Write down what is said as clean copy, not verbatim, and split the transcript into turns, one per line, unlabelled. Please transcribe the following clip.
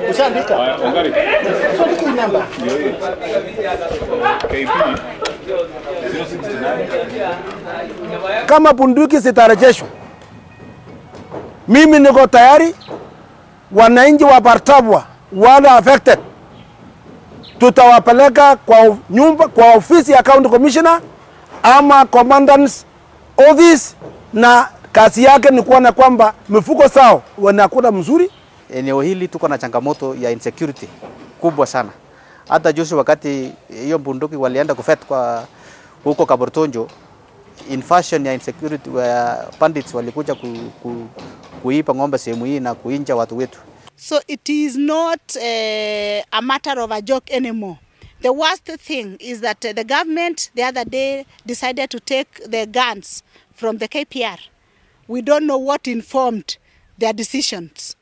Ushaandika? Ushaandika namba.
KP 069.
Kama bunduki zitarejeshwa, mimi niko tayari. Wananchi wa Bartabwa wale affected tutawapeleka kwa nyumba, kwa ofisi ya county commissioner ama commandant's office, na kazi yake ni kuona kwamba mifuko sao wanakula mzuri.
Eneo hili tuko na changamoto ya insecurity kubwa sana. Hata juzi wakati hiyo bunduki walienda kufet kwa huko Kabortonjo, invasion ya insecurity wa bandits walikuja kuipa ng'ombe sehemu hii na kuinja watu wetu.
So it is not a matter of a joke anymore. The worst thing is that the government the other day decided to take the guns from the KPR. We don't know what informed their decisions.